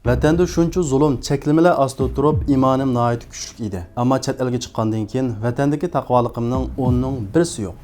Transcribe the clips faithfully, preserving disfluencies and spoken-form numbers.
ۋەتەندە شۇنچە زۇلۇم، چەكلىمىلەر ئاستىدا تۇرۇپ، ئىمانىم ناھايىتى كۈچلۈك ئىدى. ئەمما چەت ئەلگە چىققاندىن كېيىن ۋەتەندىكى تەقۋالىقىمنىڭ ئوننىڭ بىرسى يوق.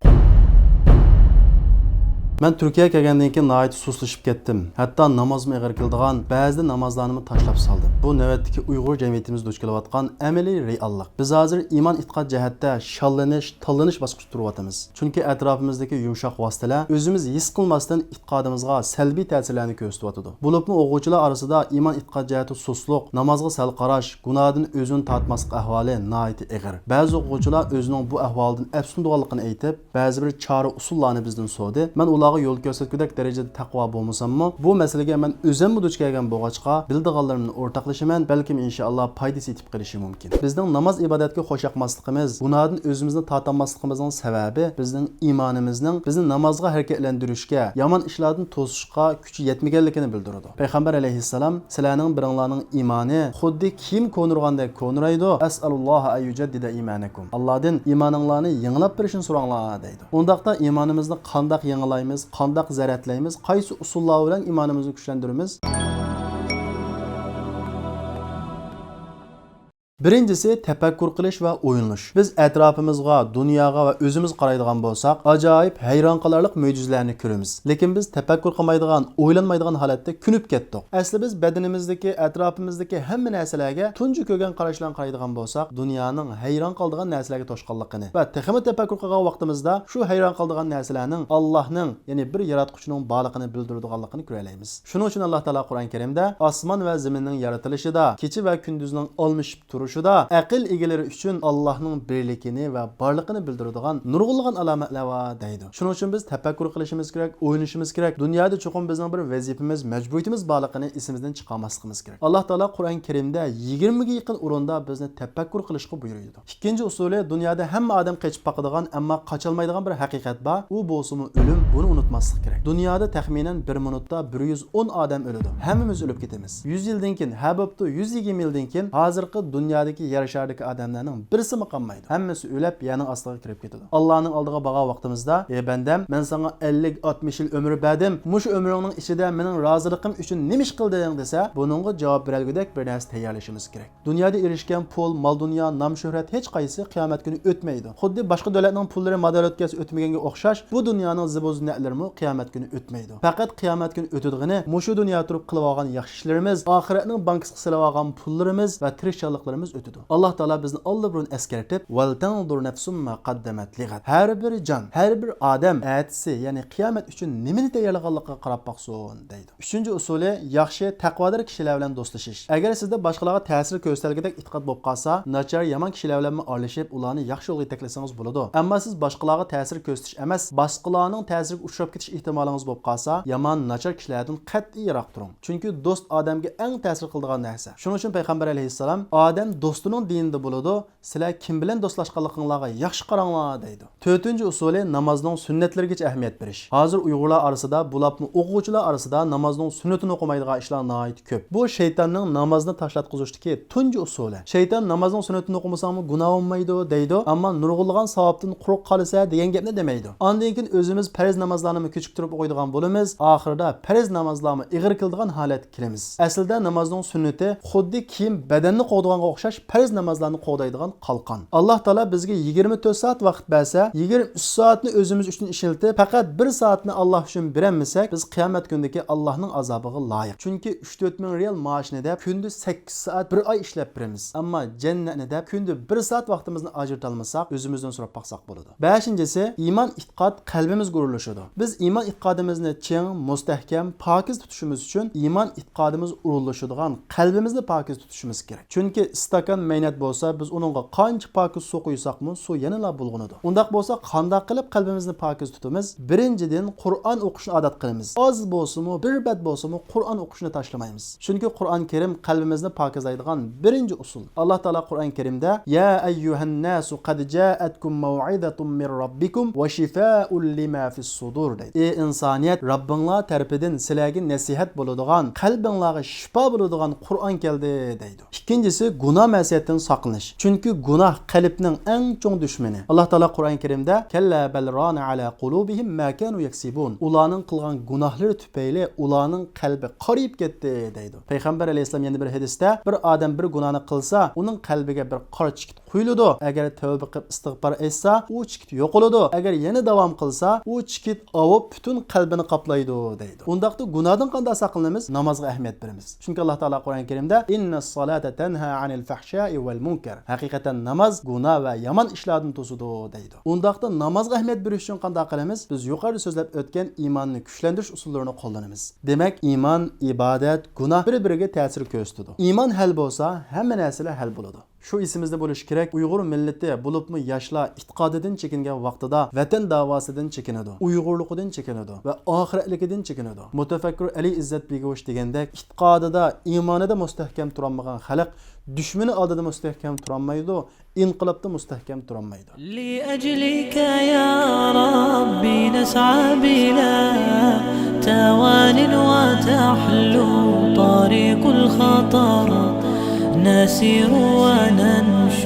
مەن تۈركىيەگە كەلگەندىن كېيىن ناھايىتى سۇسلىشىپ كەتتىم. ھەتتا نامازمۇ ئېغىر كېلىدىغان بەزىدە نامازلارنىمۇ تاشلاپ سالدىم. بۇ نۆۋەتتىكى ئۇيغۇر جەمئىيىتىمىز دۇچ كېلىۋاتقان ئەمەلىي رېئاللىق. بىز ھازىر ئىمان ئېتىقاد جەھەتتە شاللىنىش، تاللىنىش باسقۇچىدا تۇرۇۋاتىمىز. چۈنكى ئەتراپىمىزدىكى يۇمشاق ۋاسىتىلەر ئۆزىمىز ھېس قىلماستىن ئېتىقادىمىزغا سەلبىي تەسىرلەرنى كۆرسىتىۋاتىدۇ. بولۇپمۇ ئوقۇغۇچىلار ئارىسىدا ئىمان ئېتىقاد جەھەتتە سۇسلۇق، نامازغا سەل قاراش، گۇناھدىن ئۆزىنى تارتماسلىق ئەھۋالى ناھايىتى ئېغىر. بەزى ئوقۇغۇچىلار ئۆزىنىڭ بۇ ئەھۋالدىن ئەپسۇسلىنىدىغانلىقىنى ئېيتىپ، بەزى بىر چارە ئۇسۇللارنى بىزدىن سورىدى. مەن ئۇلارغا يول كۆرسەتكۈدەك دەرىجىدە تەقۋا بولمىساممۇ، بۇ مەسىلىگە مەن ئۆزۈممۇ دۇچ كەلگەن بولغاچقا، بىلىدىغانلىرىمنى ئورتاقلىشىمەن، بەلكىم ئىنشائاللا پايدىسى يېتىپ قېلىشى مۇمكىن. بىزنىڭ ناماز ئىبادەتكە خوشياقماسلىقىمىز، گۇناھدىن ئۆزىمىزنى تارتالماسلىقىمىزنىڭ سەۋەبى بىزنىڭ ئىمانىمىزنىڭ بىزنى نامازغا ھەرىكەتلەندۈرۈشكە، يامان ئىشلاردىن توسۇشقا كۈچى يەتمىگەنلىكىنى بىلدۈرىدۇ. پەيغەمبەر ئەلەيھىسسالام، سىلەرنىڭ بىرىڭلارنىڭ ئىمانى خۇددى كىيىم كونۇرغاندەك كونىرايدۇ. ئەسئەلۇللاھە ئەن يۇجەددىدە ئىمانەكۇم. ئاللادىن ئىمانىڭلارنى يېڭىلاپ بېرىشىنى سوراڭلار، دەيدۇ. ئۇنداقتا ئىمانىمىزنى قانداق يېڭىلايمىز، قانداق زەرەتلەيمىز، قايسى ئۇسۇللار بىلەن ئىمانىمىزنى كۈچلەندۈرىمىز؟ بىرىنچىسى، تەپەككۇر قىلىش ۋە ئويلىنىش. بىز ئەتراپىمىزغا، دۇنياغا ۋە ئۆزىمىزگە قارايدىغان بولساق، ئاجايىپ، ھەيران قالارلىق مۆجىزىلەرنى كۆرىمىز. لېكىن بىز تەپەككۇر قىلمايدىغان، ئويلانمايدىغان ھالەتتە كۆنۈپ كەتتۇق. ئەسلى بىز بەدىنىمىزدىكى، ئەتراپىمىزدىكى ھەممە نەرسىلەرگە تۇنجى كۆرگەن قاراش بىلەن قارايدىغان بولساق، دۇنيانىڭ ھەيران قالىدىغان نەرسىلەرگە توشقانلىقىنى ۋە تېخىمۇ تەپەككۇر قىلغان ۋاقتىمىزدا شۇ ھەيران قالىدىغان نەرسىلەرنىڭ ئاللاھنىڭ، يەنى بىر ياراتقۇچىنىڭ بارلىقىنى بىلدۈرىدىغانلىقىنى كۆرەلەيمىز. شۇنىڭ ئۈچۈن ئاللا تائالا قۇرئان كەرىمدە ئاسمان ۋە زېمىننىڭ يارىتىلىشىدا، كېچە ۋە كۈندۈزنىڭ ئالمىشىپ تۇرۇشىدا ئەقىل ئىگىلىرى ئۈچۈن ئاللاھنىڭ بىرلىكىنى ۋە بارلىقىنى بىلدۈرىدىغان نۇرغۇنلىغان ئالامەتلەر بار، دەيدۇ. شۇنىڭ ئۈچۈن بىز تەپەككۇر قىلىشىمىز كېرەك، ئويلىنىشىمىز كېرەك. دۇنيادا چوقۇم بىزنىڭ بىر ۋەزىپىمىز، مەجبۇرىيىتىمىز بارلىقىنى ئېسىمىزدىن چىقارماسلىقىمىز كېرەك. ئاللا تائالا قۇرئان كەرىمدە يىگىرمىگە يېقىن ئورۇندا بىزنى تەپەككۇر قىلىشقا بۇيرۇيدۇ. ئىككىنچى ئۇسۇلى، دۇنيادا ھەممە ئادەم قېچىپ باقىدىغان، ئەمما قاچالمايدىغان بىر ھەقىقەت بار. ئۇ بولسىمۇ ئۆلۈم، بۇنى ئۇنتۇماسلىق كېرەك. دۇنيادا تەخمىنەن بىر مىنۇتتا بىر يۈز ئون ئادەم ئۆلىدۇ. ھەممىمىز ئۆلۈپ كېتىمىز. يۈز يىلدىن كېيىن، ھە بوپتۇ، يۈز يىگىرمە يىلدىن كېيىن ھازىرقى دۇنيادىكى يەر شارىدىكى ئادەملەرنىڭ بىرسىمۇ قالمايدۇ. ھەممىسى ئۆلۈپ، يەرنىڭ ئاستىغا كىرىپ كېتىدۇ. ئاللانىڭ ئالدىغا بارغان ۋاقتىمىزدا، ئى بەندەم، مەن ساڭا ئەللىك، ئاتمىش يىل ئۆمۈر بەردىم. مۇشۇ ئۆمرۈڭنىڭ ئىچىدە مېنىڭ رازىلىقىم ئۈچۈن نېمە ئىش قىلدىڭ؟ دېسە، بۇنىڭغا جاۋاب بېرەلىگۈدەك بىر نەرسە تەييارلىشىمىز كېرەك. دۇنيادا ئېرىشكەن پۇل، مال-دۇنيا، نام-شۆھرەت ھېچقايسىسى قىيامەت كۈنى ئۆتمەيدۇ. خۇددى باشقا دۆلەتنىڭ پۇللىرى ما دۆلەتكە كەلسە ئۆتمىگەنگە ئوخشاش، بۇ دۇنيانىڭ زىبۇ-زىننەتلىرىمۇ قىيامەت كۈنى ئۆتمەيدۇ. پەقەت قىيامەت كۈنى ئۆتىدىغىنى مۇشۇ دۇنيادا تۇرۇپ قىلىۋالغان ياخشى ئىشلىرىمىز، ئاخىرەتنىڭ بانكىسىغا سېلىۋالغان پۇللىرىمىز ۋە تىرىشچانلىقلىرىمىز ئۆتىدۇ. ئاللا تائالا بىزنى ئاللىبۇرۇن ئەسكەرتىپ، ۋەلتەنزۇر نەفسۇم ما قەددەمەت لىغەد. ھەر بىر جان، ھەر بىر ئادەم ئەتىسى، يەنى قىيامەت ئۈچۈن نېمىنى تەييارلىغانلىقىغا قاراپ باقسۇن، دەيدۇ. ئۈچىنچى ئۇسۇلى، ياخشى، تەقۋادار كىشىلەر بىلەن دوستلىشىش. ئەگەر سىزدە باشقىلارغا تەسىر كۆرسىتەلىگۈدەك ئېتىقاد بولۇپ قالسا، ناچار، يامان كىشىلەر بىلەنمۇ ئارىلىشىپ، ئۇلارنى ياخشى يولغا يېتەكلىسىڭىز بولىدۇ. ئەمما سىز باشقىلارغا تەسىر كۆرسىتىش ئەمەس، باشقىلارنىڭ تەسىرىگە ئۇچراپ كېتىش ئېھتىمالىڭىز بولۇپ قالسا، يامان، ناچار كىشىلەردىن قەتئىي يىراق تۇرۇڭ. چۈنكى دوست ئادەمگە ئەڭ تەسىر قىلىدىغان نەرسە. شۇنىڭ ئۈچۈن پەيغەمبەر ئەلەيھىسسالام، ئادەم دوستىنىڭ دىنىدا بولىدۇ، سىلەر كىم بىلەن دوستلاشقانلىقىڭلارغا ياخشى قاراڭلار، دەيدۇ. تۆتىنچى ئۇسۇلى، نامازنىڭ سۈننەتلىرىگىچە ئەھمىيەت بېرىش. ھازىر ئۇيغۇرلار ئارىسىدا، بولۇپمۇ ئوقۇغۇچىلار ئارىسىدا نامازنىڭ سۈننىتىنى ئوقۇمايدىغان ئىشلار ناھايىتى كۆپ. بۇ شەيتاننىڭ نامازنى تاشلاتقۇزۇشتىكى تۇنجى ئۇسۇلى. شەيتان، نامازنىڭ سۈننىتىنى ئوقۇمىساڭمۇ گۇناھ بولمايدۇ، دەيدۇ، ئەمما نۇرغۇنلىغان ساۋابتىن قۇرۇق قالىسەن دېگەن گەپنى دېمەيدۇ. ئاندىن كېيىن ئۆزىمىز پەرز نامازلارنىمۇ كېچىكتۈرۈپ ئوقۇيدىغان بولىمىز، ئاخىرىدا پەرز نامازلارمۇ ئېغىر كېلىدىغان ھالەتكە كىرىمىز. ئەسلىدە نامازنىڭ سۈننىتى خۇددى كىيىم بەدەننى قوغدىغانغا ئوخشاش پەرز نامازلارنى قوغدايدىغان قالقان. ئاللا تائالا بىزگە يىگىرمە تۆت سائەت ۋاقىت بەرسە، يىگىرمە ئۈچ سائەتنى ئۆزىمىز ئۈچۈن ئىشلىتىپ، پەقەت بىر سائەتنى ئاللا ئۈچۈن بېرەلمىسەك، بىز قىيامەت كۈنىدىكى ئاللانىڭ ئازابىغا لايىق. چۈنكى ئۈچ تۆت مىڭ رىيال مائاشنى دەپ، كۈندە سەككىز سائەت بىر ئاي ئىشلەپ بېرىمىز. ئەمما جەننەتنى دەپ، كۈندە بىر سائەت ۋاقتىمىزنى ئاجرىتالمىساق، ئۆزىمىزدىن سوراپ باقساق بولىدۇ. بەشىنچىسى، ئىمان ئېتىقاد قەلبىمىزگە ئورۇنلىشىدۇ. بىز ئىمان ئېتىقادىمىزنى چىڭ، مۇستەھكەم، پاكىز تۇتۇشىمىز ئۈچۈن ئىمان ئېتىقادىمىز ئورۇنلىشىدىغان قەلبىمىزنى پاكىز تۇتۇشىمىز كېرەك. چۈنكى ئىستاكان مەينەت بولسا، بىز ئۇنىڭغا قانچە پاكىز سۇ قۇيساقمۇ، سۇ يەنىلا بۇلغىنىدۇ. ئۇنداق بولسا، قانداق قىلىپ قەلبىمىزنى پاكىز تۇتىمىز؟ بىرىنچىدىن، قۇرئان ئوقۇشنى ئادەت قىلىمىز. ئاز بولسىمۇ، بىر بەت بولسىمۇ، قۇرئان ئوقۇشنى تاشلىمايمىز. چۈنكى قۇرئان كەرىم قەلبىمىزنى پاكىزلايدىغان بىرىنچى ئۇسۇل. ئاللا تائالا قۇرئان كەرىمدە، يا ئەييۇھەنناسۇ قەد جائەتكۇم مەۋئىزەتۇم مىن رەببىكۇم ۋە شىفائۇن لىما فىسسۇدۇر. دەيدۇ. ئى ئىنسانىيەت، رەببىڭلار تەرىپىدىن سىلەرگە نەسىھەت بولىدىغان، قەلبىڭلارغا شىپا بولىدىغان قۇرئان كەلدى دەيدۇ. ئىككىنچىسى، گۇناھ مەسىيەتتىن ساقلىنىش. چۈنكى گۇناھ قەلبنىڭ ئەڭ چوڭ دۈشمىنى. ئاللا تائالا قۇرئان كەرىمدە، كەللا بەل ران ئەلا قۇلۇبىھىم ما كانۇ يەكسىبۇن. ئۇلارنىڭ قىلغان گۇناھلىرى تۈپەيلى ئۇلارنىڭ قەلبى قارىيىپ كەتتى دەيدۇ. پەيغەمبەر ئەلەيھىسسالام يەنە بىر ھەدىستە، بىر ئادەم بىر گۇناھنى قىلسا، ئۇنىڭ قەلبىگە بىر قارا چېكىت قويۇلىدۇ. ئەگەر تەۋبە قىلىپ ئىستىغپار ئېيتسا، ئۇ چېكىت يوقىلىدۇ. ئەگەر يەنە داۋام قىلسا، ئۇ چېكىت ئاۋۇپ پۈتۈن قەلبىنى قاپلايدۇ دەيدۇ. ئۇنداقتا گۇناھدىن قانداق ساقلىنىمىز؟ نامازغا ئەھمىيەت بېرىمىز. چۈنكى ئاللا تائالا قۇرئان كەرىمدە، ئىننەس سالاتە تەنھا ئانىل فەھشائى ۋەل مۇنكەر. ھەقىقەتەن ناماز گۇناھ ۋە يامان ئىشلاردىن توسىدۇ دەيدۇ. ئۇنداقتا نامازغا ئەھمىيەت بېرىش ئۈچۈن قانداق قىلىمىز؟ بىز يۇقىرىدا سۆزلەپ ئۆتكەن ئىماننى كۈچلەندۈرۈش ئۇسۇللىرىنى قوللىنىمىز. دېمەك، ئىمان، ئىبادەت، گۇناھ بىر-بىرىگە تەسىر كۆرسىتىدۇ. ئىمان ھەل بولسا، ھەممە نەرسىلەر ھەل بولىدۇ. شۇ ئېسىمىزدە بولۇشى كېرەك، ئۇيغۇر مىللىتى، بولۇپمۇ ياشلار ئىتىقادىدىن چېكىنگەن ۋاقتىدا ۋەتەن داۋاسىدىن چېكىنىدۇ، ئۇيغۇرلۇقىدىن چېكىنىدۇ ۋە ئاخىرەتلىكىدىن چېكىنىدۇ. مۇتەپەككۇر ئەلى ئىززەت بېگوۋىچ دېگەندەك، ئىتىقادىدا، ئىمانىدا مۇستەھكەم تۇرالمىغان خەلق دۈشمىنى ئالدىدا مۇستەھكەم تۇرالمايدۇ، ئىنقىلابتا مۇستەھكەم تۇرالمايدۇ. لأجلك يا ربي نسعى بلا توان وتحلو طريق الخطر نسير وننشد